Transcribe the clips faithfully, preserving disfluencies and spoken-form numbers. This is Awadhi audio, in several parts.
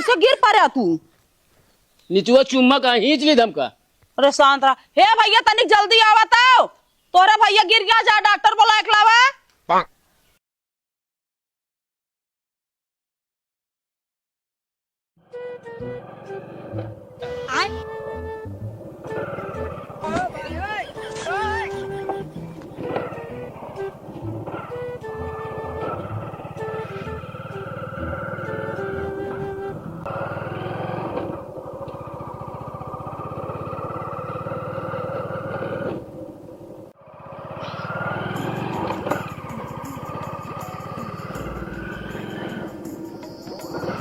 तो गिर पड़ा तू। निचुआ चुम्मा का हींच ली धमका। अरे शांत रहा। हे भैया, तनिक जल्दी आवा तो। तोहरा भैया गिर गया, जा डॉक्टर बोला एक लावा।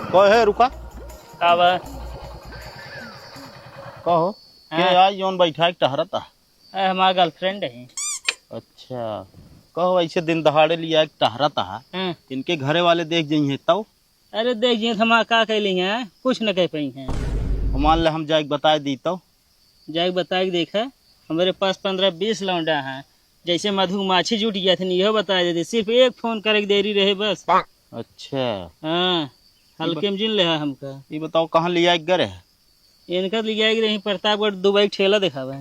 कहे रुका। का बा? कहो, हाँ। के आई जौन बैठा एक टहरत आ? ए, हमार girlfriend है। अच्छा, कहो ऐसे दिन दहाड़े लिया एक टहरत आ, हाँ। इनके घरे वाले देख जइहें तब? अरे देख जइहें तो हमार का कह ली हैं, कुछ न कह पाई हैं। मान ले हम जाके बताए दी तब? जाके बताए के देखा, हमरे पास पन्द्रह बीस लौंडा हैं, जैसे मधुमाछी जुट गया थे, इहो बताए देते, सिर्फ एक फोन करे के देरी रहे बस। अच्छा। हाँ, हल्के में जिन लेहा हमका। ये बताओ कहाँ लिया के गए रहे? इनका लिया के रही प्रतापगढ़ दुबई ठेला देखावे।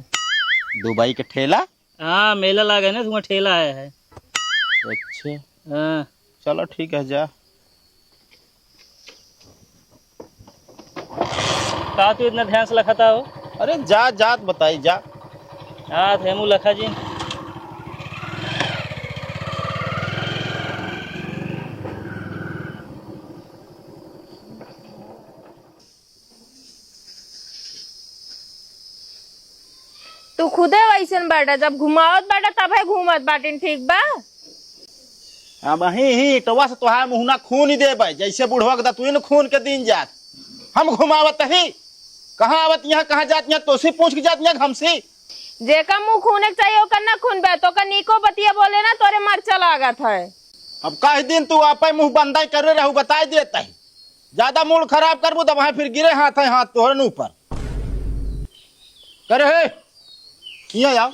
दुबई के ठेला? हाँ, मेला लागे ना, तुम्हारा ठेला आया है। अच्छा। हाँ। चलो ठीक है, जा। का तू इतना ध्यान से लखता हो? अरे जा, जात बताई, जा। हाँ, थेमू लखा जी। तू खुदे वैसन बाटा, जब घुमावत बाटा तबे घूमत बाटिन, ठीक बा? अब ही, ही इटवा से तोहार मुहना खून ही देबे, जैसे बुढ़वा के दतुइन खून के दिन जात। हम घुमावत ही, कहाँ आवत यहाँ, कहाँ जात यहाँ, तोसी पूछ के जात यहाँ हमसी। जेका मुँह खूने के चाहिए, ओकर ना खून बे, तो ओकर नीको बतिया बोले ना, तोरे मरचा लागत है। अब काहे दिन तू आपे मुँह बंदाई करे रहू, बताई देत ही। ज्यादा मूड खराब करबू, तब वहाँ फिर गिरे हाथ है, हाथ तोहरन ऊपर। करे हे, किया यार?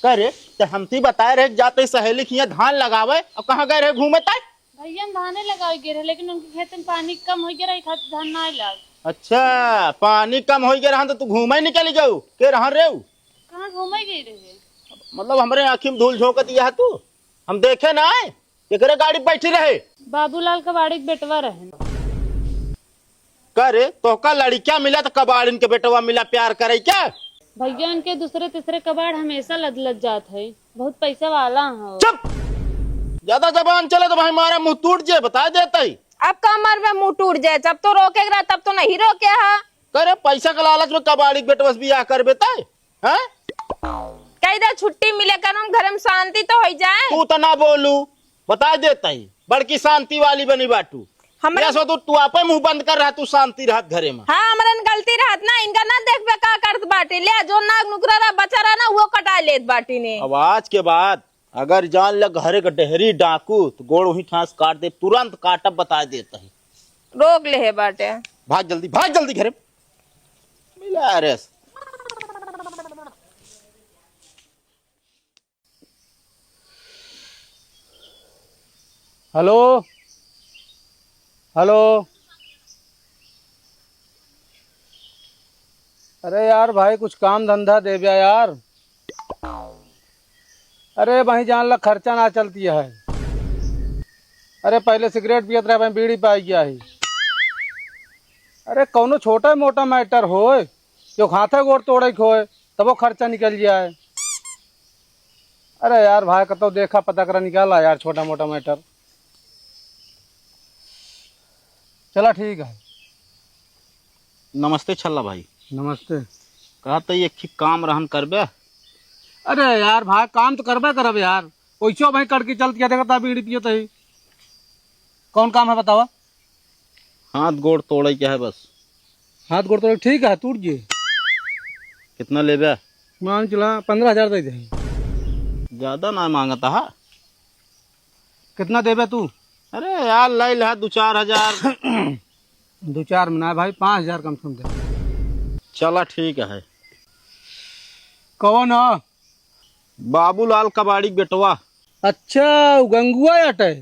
करे, ते हमती बताए रहे, जाते सहेली किया धान लगावे, अब कहाँ गए रहे घूमे ताई? भैया, हम धाने लगावे गए रहे, लेकिन उनके खेत में पानी कम हो गया रहा, खातिर धान ना लाग। अच्छा, पानी कम हो गया रहा तो तू घूमे निकल जाऊ, के रहा रे? कहाँ घूमे गए रहे? मतलब हमरे आँखी में धूल झोंक दिया है तू, हम देखे ना आए, एकरे गाड़ी बैठी रहे। बाबूलाल कबाड़ी के बेटवा रहे। का रे, तोहका लड़किया मिला तो कबाड़िन के बेटवा मिला प्यार करे क्या? भैया, इनके दूसरे तीसरे कबाड़ हमेशा लद लद जात है, बहुत पैसा वाला है। चुप! ज्यादा जबान चले तो भाई मारा मुंह टूट जे, बता देता ही। अब कमर में मुंह टूट जाए, जब तो रोके के रहा तब तो नहीं रोके हा। करे पैसा के लालच में कबाड़ी के बेटवा से बियाह करबे तय, हैं? कह दे छुट्टी मिले कर हम घर में शांति तो हो जाए। तू तो ना बोलू, बता देता ही, बड़की शांति वाली बनी बाटू। हमरे ये सो तू, तू आपे मुंह बंद कर रहा, तू शांति रहत घरे में। हाँ, हमरन गलती रहत ना, इनका ना देखबे का करत बाटे। ले जो नाक नुकरा रहा, बचा रहा ना, वो कटा लेत बाटी ने। अब आज के बाद अगर जान ले घरे के डेहरी डाकू, तो गोड़ वहीं ठास काट दे, तुरंत काटब, बता देता ही। रोक ले है बाटे। भाग जल्दी, भाग जल्दी घरे। मिला रे। हेलो, हेलो। अरे यार भाई, कुछ काम धंधा देब्या यार। अरे भाई, जान ला खर्चा ना चलती है। अरे पहले सिगरेट पियत रहे, भाई बीड़ी पाई गया है। अरे कौनो छोटा मोटा मैटर होए, जो हाथे गोड़ तोड़े के होए, तबो खर्चा निकल जाए। अरे यार भाई, कतौ देखा पता करा, निकाला यार छोटा मोटा मैटर। चला ठीक है। नमस्ते छल्ला भाई। नमस्ते। कहत ही एक ठे काम रहन करबे? अरे यार भाई, काम तो करबे करब यार, वैसो भाई कड़की चलत क्या देखता बीड़ी पियत ही। कौन काम है बतावा? हाथ गोड़ तोड़े के है बस। हाथ गोड़ तोड़े, ठीक है, टूट जे। कितना लेबे? मान चला, पन्द्रह हजार दे दे। ज्यादा ना मांगता है। कितना देबे तू? अरे यार, ले ले दो चार हजार। दो चार में ना भाई, पाँच हजार कम से कम दे। चला ठीक है। कौन है? बाबूलाल कबाड़ी के बेटवा। अच्छा, उ गंगुआ अटे।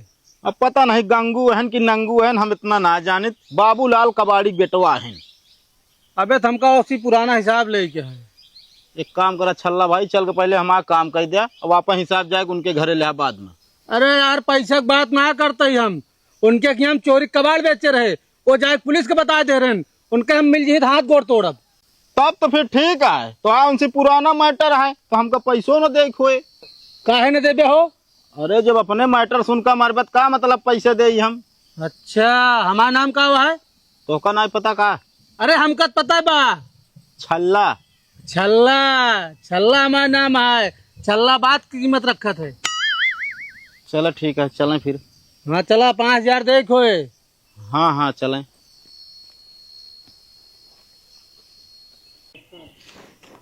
अब पता नहीं गंगू हन कि नंगू हन, हम इतना ना जानित। बाबूलाल कबाड़ी बेटवा हन। अबे त हमका उसी पुराना हिसाब लेके है। एक काम करा छल्ला भाई, चल के पहले हमारा काम कर दिया, अब आपन हिसाब जाए उनके घरे ले बाद में। अरे यार, पैसा की बात ना करते ही हम। उनके कि हम चोरी कबाड़ बेचे रहे, वो जाए पुलिस के बता दे रहे हैं, उनके हम मिल जाए तो हाथ गोड़ तोड़ब। तब तो फिर ठीक है, तो हाँ, उनसे पुराना मैटर है, तो हमका पैसों न दे खोए। काहे न देबे हो? अरे, जब अपने मैटर सुनकर मरबे त का मतलब पैसे दे हम? अच्छा, हमार नाम का हुआ है? तोहका नाई पता का? अरे, हमका त पता बा। छल्ला। छल्ला, छल्ला हमार नाम है। छल्ला बात की कीमत रखत है। चलो ठीक है, चलें फिर। हाँ, चला, पाँच हजार दे खोए। हाँ, हाँ, चलें।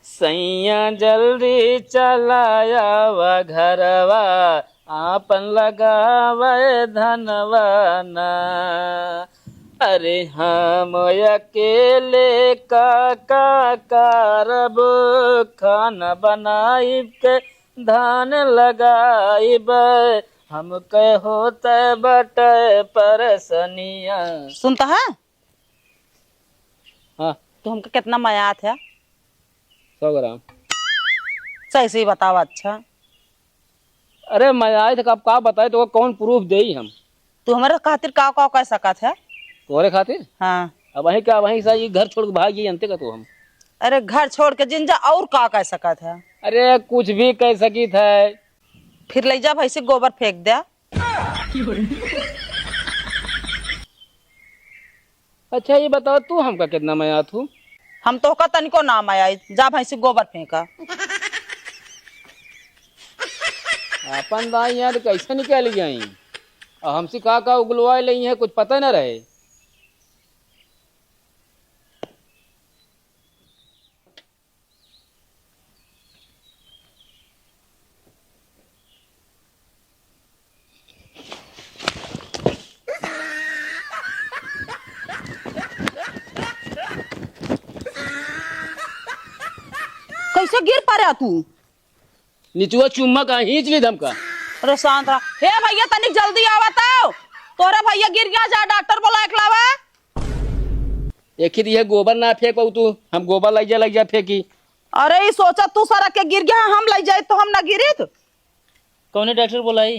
सैया जल्दी चला आवा घरवा, आपन लगावे धनवा ना। अरे हम अकेले का, का करब, खाना बनाइब के धान लगाइब, हमके होत बटे परेशानिया। सुनता है? हाँ। तू हमके कितना मयात है? सौ ग्राम। सही सही बतावा। अच्छा। अरे मयात है, अब का बताई, तो कौन प्रूफ देई हम? तू हमारे खातिर का का कह सकत है? तोहरे खातिर? हाँ। अब वहीं का, वहीं से ये घर छोड़ के भाग गई, अंते का तो हम। अरे घर छोड़ के जिन जा, और का कह सकत है? अरे कुछ भी कह सकित है। फिर ले जा भैंसी गोबर फेंक दे। अच्छा, ये बताओ, तू हमका कितना मयात हूँ? हम तोहका तनिको ना मयाई, जा भैंसी गोबर फेंका। अपन दाई यार कैसे निकल गई? और हमसे का का उगलवाए लई है, कुछ पता न रहे। कैसे गिर पड़ा तू? निचुआ चुम्मा का हींच ली धमका। अरे शांत रहा। हे भैया, तनिक जल्दी आवा तो। तोरे भैया गिर गया, जा डॉक्टर बुला के लावा। एक ही दिए गोबर ना फेंक पाऊ तू, हम गोबर लग जा, लग जा फेंकी। अरे, ई सोचा तू सड़क के गिर गया, हम लग जाए तो हम ना गिरित। कौने डॉक्टर बोलाई?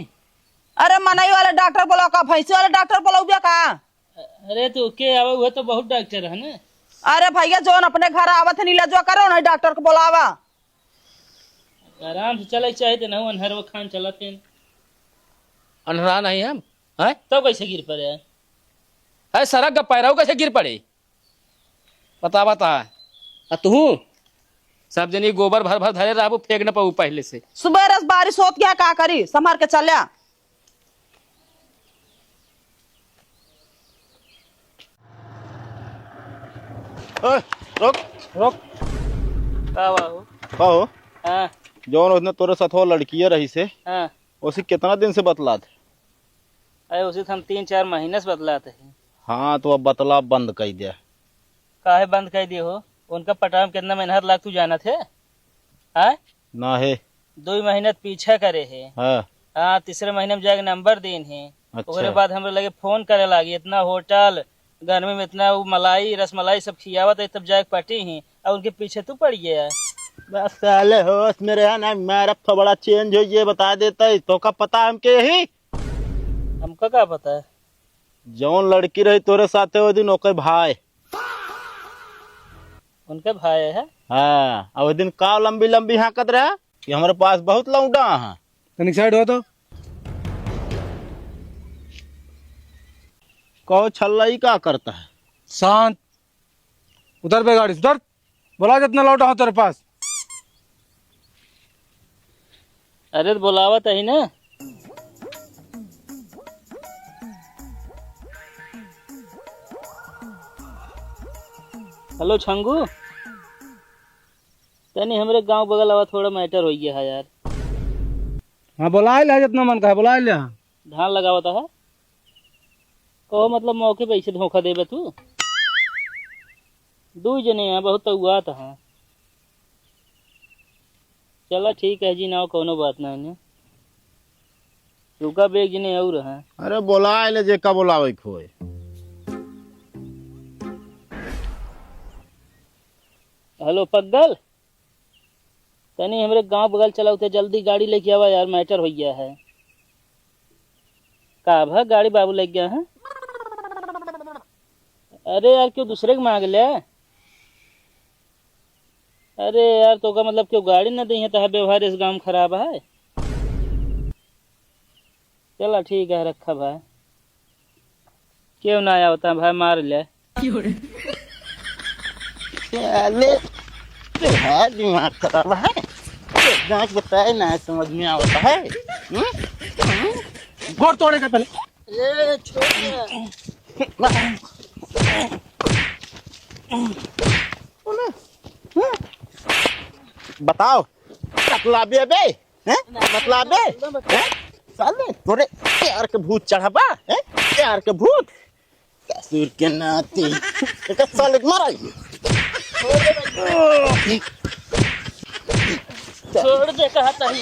अरे, मनई वाले डॉक्टर बोला का, भैंसी वाले डॉक्टर बोलाऊ का? अरे, तो के आवे, वो तो बहुत डॉक्टर है ना। अरे भैया, जौन अपने घर आवत है, नीला जो करो ना, डॉक्टर को बोलावा। आराम से चले चाहे तो ना, अनहरवा खान चलत है। अनहरा नहीं हम, हैं? तब कैसे गिर पड़े? है सड़क का पैरव कैसे गिर पड़े? बता, बता। आ तू सब जनी गोबर भर भर धरे रहबू, फेंक न पाऊ पहले से। सुबह रस बारिश होत गया, का करी, संभाल के चल्या। ए, रुक। रुक। का बा हो? का हो? हाँ। जौन उसने तोरे साथ वो लड़किया रही से, हाँ। उसे कितना दिन से बतलात? अरे, उसे तो हम तीन चार महीने से बतलात है। हाँ, तो अब बतला बंद कर दिया। काहे बंद कर दिए हो? उनका पटावे में कितना मेहनत लाग, तू जानत है? आय? ना है। दो महीना त पीछा करे है। हाँ। हाँ, तीसरे महीने में जाके नंबर देन है। अच्छा। ओकरे बाद हमरे लगे फोन करे लागी, इतना होटल, गर्मी में इतना उ मलाई, रसमलाई सब खियावत है, तब जाके पटी ही, और उनके पीछे तू पड़ गया। बस साले, होश में रहा ना, मारा थोबड़ा चेंज हो, ये बता देता है, तो का पता हमके यही? हमका का पता है? जौन लड़की रही तोरे साथे वो दिन, ओकर भाई। उनके भाई है? हाँ, और वो दिन का लंबी लंबी हाँकत रहा कि हमारे पास बहुत लौंडा है। तनिक साइड हो तो। कहो छल्ला, ई का करता है? शांत। उतर बे गाड़ी से, उतर। बोला जितना लौंडा हो तेरे पास। अरे तो बोलावत ही ना। हेलो छंगू, तनी हमरे गांव बगल आवा, थोड़ा मैटर हो गया है यार। हाँ, बोलाए ले, जितना मन का है, बोलाए ले। धान लगावत है। कहो, मतलब, मौके पे ऐसे धोखा देबे तू? दू जने हैं, बहुत तउआत हैं। चला, ठीक है जी, ना, कौनो बात ना है। तुका बेग जिने और है। अरे बोलाए ले जेका बोलावे खोए। हेलो पग्गल, तनी हमरे गांव बगल चला उते जल्दी गाड़ी लेके आवा यार, मैटर हो गया है। का भा गाड़ी बाबू ले गया है? अरे यार क्यों दूसरे के मांग ले? अरे यार, तोका मतलब क्यों गाड़ी न दी है, तोहार व्यवहार इस गांव में खराब है। चला ठीक है, रखा भाई। क्यों ना आवता भाई, मार ले। साले, तोहार दिमाग खराब है। तो जांच बताए ना समझ में आवता है। हम्म? हम्म? गोड़ तोड़े के पहले। ए, छोड़ ना। बताओ, बतलाबे बे? हैं? बतलाबे? हैं? साले, तोरे प्यार के भूत चढ़ा बा, हैं? प्यार के भूत। ससुर के नाती। एका साले के मारा। छोड़ दे कहा तही।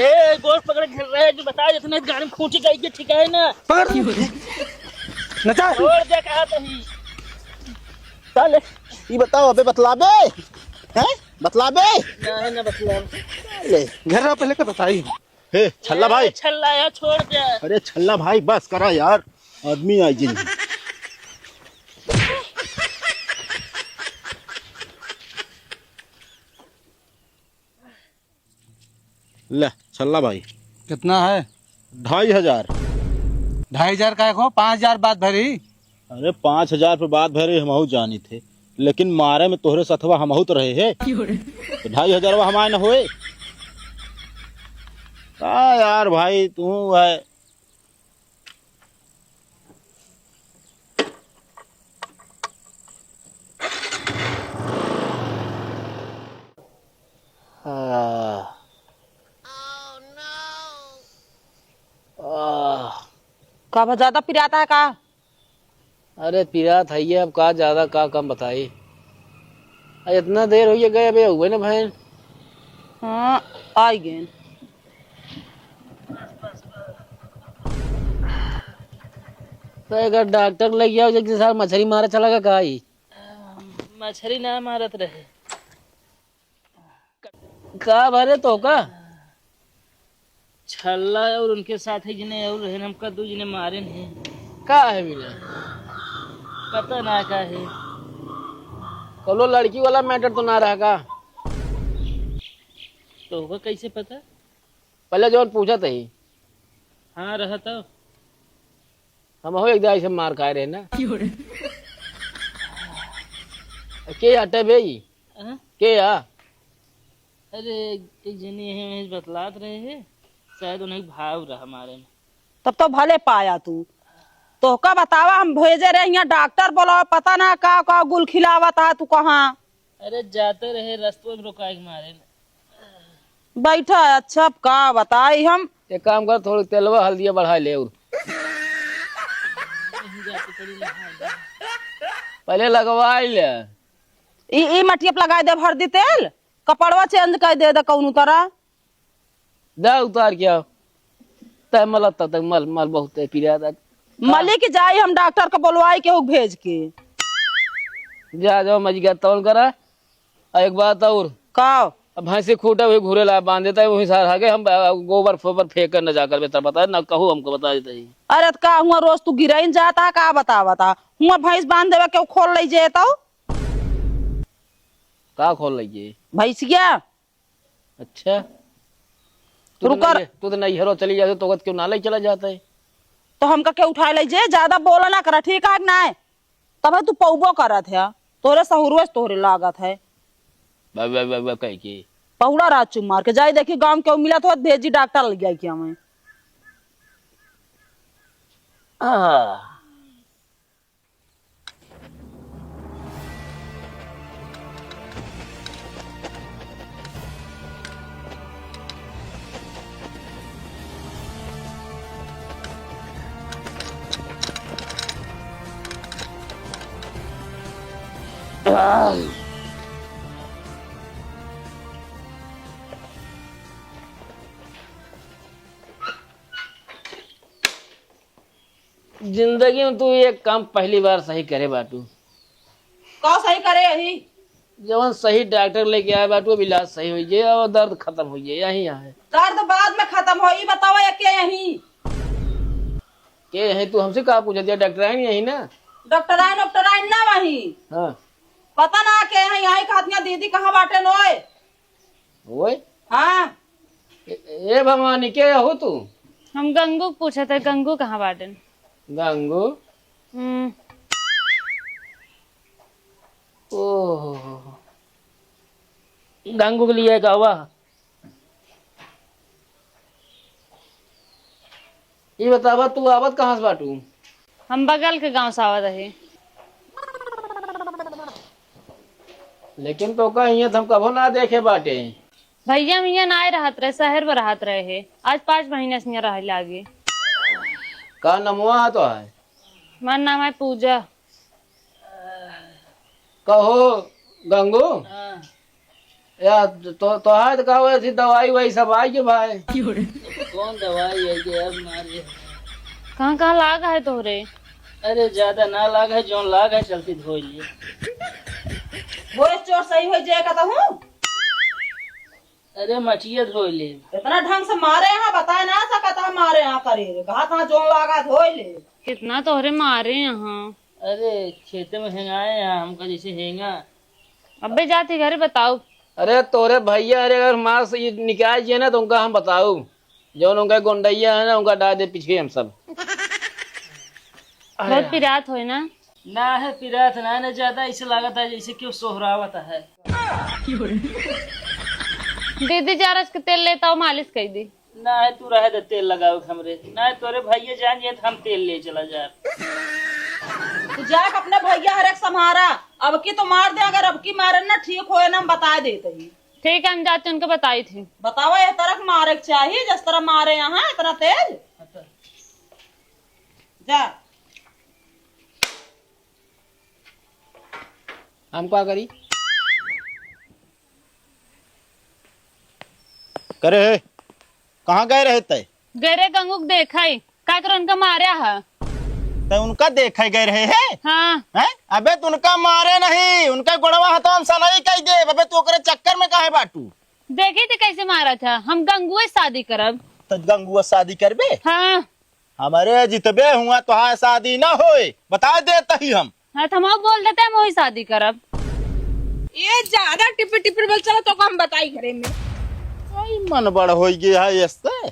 ए, गोड़ पकड़ के घेर रहे, जो बता, इतने गाड़ी में खूंटी गई के ठीक है ना? पकड़। नचा। छोड़ दे कहा तही। साले, ई बताओ, अबे बतलाबे? हैं? बतलाबे? नहीं, ना बतलाओ। ले, घर रहा पहले का बताई। हे, छल्ला भाई। ए, छल्ला यार, छोड़ दे। अरे छल्ला भाई, बस करा यार, आदमी आई जिन। ले, छल्ला भाई। कितना है? ढाई हजार। ढाई हजार का एक हो, पाँच हजार बात भरी। अरे, पाँच हजार पे बात भरी, हमहू जानी थे, लेकिन मारे में तोहरे सथवा हमहू तो रहे है। तो ढाई हजार हमारे न होए। का यार भाई, तू है। आह। आह। का बा, ज्यादा पिराता है का? अरे पिरात है ये, अब का ज्यादा का कम बताई। आ, इतना देर होइए गए, अबे हुए ना भैन। हाँ, आई गए। तो अगर डॉक्टर लग गया, जैसे सार मछली मारे चला गया का ही? मछली ना मारत रहे। का भरे तो का? छल्ला और उनके साथ ही जने और रहन, हमका दू जने मारे हैं। का है मिला? पता ना का है। कौनो लड़की वाला मैटर तो ना रहा का? तो होगा कैसे पता? पहले जौन पूछत ही। हाँ, रहा तो। हम हो एक दाई से मार खाए रहे ना। के हटे बे ई? हाँ? के आ? अरे, एक जनी है, वहीं बतलात रहे हैं, शायद उन्हें भाव रहा मारे में। तब तो भले पाया तू। तोहका बतावा, हम भेजे रहे यहाँ डॉक्टर बोलावा, पता ना का, का गुल खिलावत है तू कहाँ। अरे, जाते रहे, रस्तों में रुकाए के मारे न। बैठा है, अच्छा, अब का बताई हम। एक काम कर, थोड़ी तेलवा हल्दिया बढ़ा ले और। नहीं जाते, तेरी नहा ले। पहले लगवा ले। ई, ई मटिया पे लगाए देब हरदी तेल, कपड़वा चेंज कर दे दे कौनो तरह। दा उतार के आओ। तय मलत तक मल, मल बहुत है पिरात। मलिक जाई हम डॉक्टर के बोलवाई केहू भेज के। जा, जाओ मजिका तौल करा। आ एक बात और। का? अब भैंसी खूटा हुई घूरे ला बांध देता है, वही सार आगे हम, आ, गोबर फोबर फेंक कर न जाकर बेहतर बता, ना कहू हमको बता देता ही। अरे त का हुआ रोज तू गिराइन जाता है, का बतावता? हुआ भैंस बांध देवे केहू खोल ले जे तो? का खोल ले जे? भैंसिया। अच्छा। तू तो रुका। नहीं, तू तो नहीं हेरो चली जाते, तो क्यों ना ले चला जाता है? तो हमका के उठाए ले जे, ज्यादा बोला ना करा, ठीक है कि नाय? तबे तू पौबो करत है, तोरे सहुरुए से तोरे लागत है। बा, बा, बा, बा, कह के। पहुड़ा रात चुम मार के जाई, देखी गांव के मिलत होत, भेजी डॉक्टर लग जाई कि हमें। आह। जिंदगी में तू एक काम पहली बार सही करे बाटू। का सही करे यही? जवन सही डॉक्टर लेके आए बाटू, अब इलाज सही होइ जाए और दर्द खत्म होइ जाए, यहीं आए। दर्द बाद में खत्म हो, ई बतावा ये के यहीं? के यहीं? तू हमसे का पूछत है? डॉक्टराइन यहीं ना? डॉक्टराइन, डॉक्टराइन ना वहीं। हाँ। पता ना के यहीं, यहीं कहतिया दीदी कहाँ बाटे नोए? ओए? हाँ। ए, ए भवानी, के हो तू? हम गंगू के पूछत है, गंगू कहाँ बाटेन? गंगू? हम्म। ओहो। गंगू के लिए का हुआ? ई बतावा, तू आवत कहाँ से बाटू? हम बगल के गांव से आवत रहे। लेकिन तोका हियाँ त हम कभो ना देखे बाटे। भैया मियाँ ना आए रहत रहे, शहर में रहत रहे है। आज पाँच महीना से हियाँ रहे लागे। का नमवा है तोहार? हमार नाम है पूजा। कहो गंगू। हाँ। या तो, तोहार तो का हुआ थी, दवाई ववाई सब आई के भाई? कौन दवाई है के अब मारे? कहाँ कहाँ लाग है तोहरे? अरे ज्यादा ना लाग है, जौन लाग है चलती धोई लिए। भोज चोर सही हो जाए कहता हूँ। अरे मटिया धोई ले। इतना ढंग से मारे यहाँ बताए ना सकता है, मारे यहाँ करे कहा था जौन लागा धोई ले। कितना तोहरे मारे यहाँ। अरे खेते में हेंगाए हैं हमका जैसे हेंगा। अबे जाती घरे बताओ। अरे तोरे भैया, अरे अगर मार से ये निकाल जिए ना तो उनका हम बताऊ, जौन उनका गुंडैया है ना उनका डाल दे पीछे हम सब। अरे बहुत पिरात होए ना। ना है पिरात ना, ना ज्यादा ऐसे लागत है जैसे क्यों सोहरावत है। दीदी जारज के तेल लेता हूँ, मालिश कर दी। ना है, तू रहे दे तेल लगावे के हमरे। ना है, तोरे भैया जान जाए तो हम तेल ले चला जाए। तू जाके अपने भैया हरेक संभारा, अब की तो मार दे, अगर अब की मारन ना ठीक होए ना हम बता देते ही। ठीक है, हम जाते उनके बताई थी। बतावा ये तरह के मारे के चाहिए, जिस तरह मारे यहाँ इतना तेज। अच्छा। जा। हम का करी? करे है, कहाँ गए रहे तय? गए रहे गंगू के देखा ही, का कर उनका मारा है। तय उनका देखे गए रहे है? हाँ। हैं? अबे तू उनका मारे नहीं, उनका गोड़वा हथवा हम सनई कह दे। अबे तू ओकरे चक्कर में काहे बाटू? देखी थी कैसे मारा था, हम गंगुए से शादी करब। तो गंगुआ से शादी करबे? हाँ। हमरे जितबे हुआ तोहार शादी ना होए, बता देत ही हम। हाँ, तो हम बोल देते हम वही शादी करब। ये ज्यादा टिपिर टिपिर बोल, चलो तो हम बताई घरे में। कोई मन बड़ होई गया है इससे।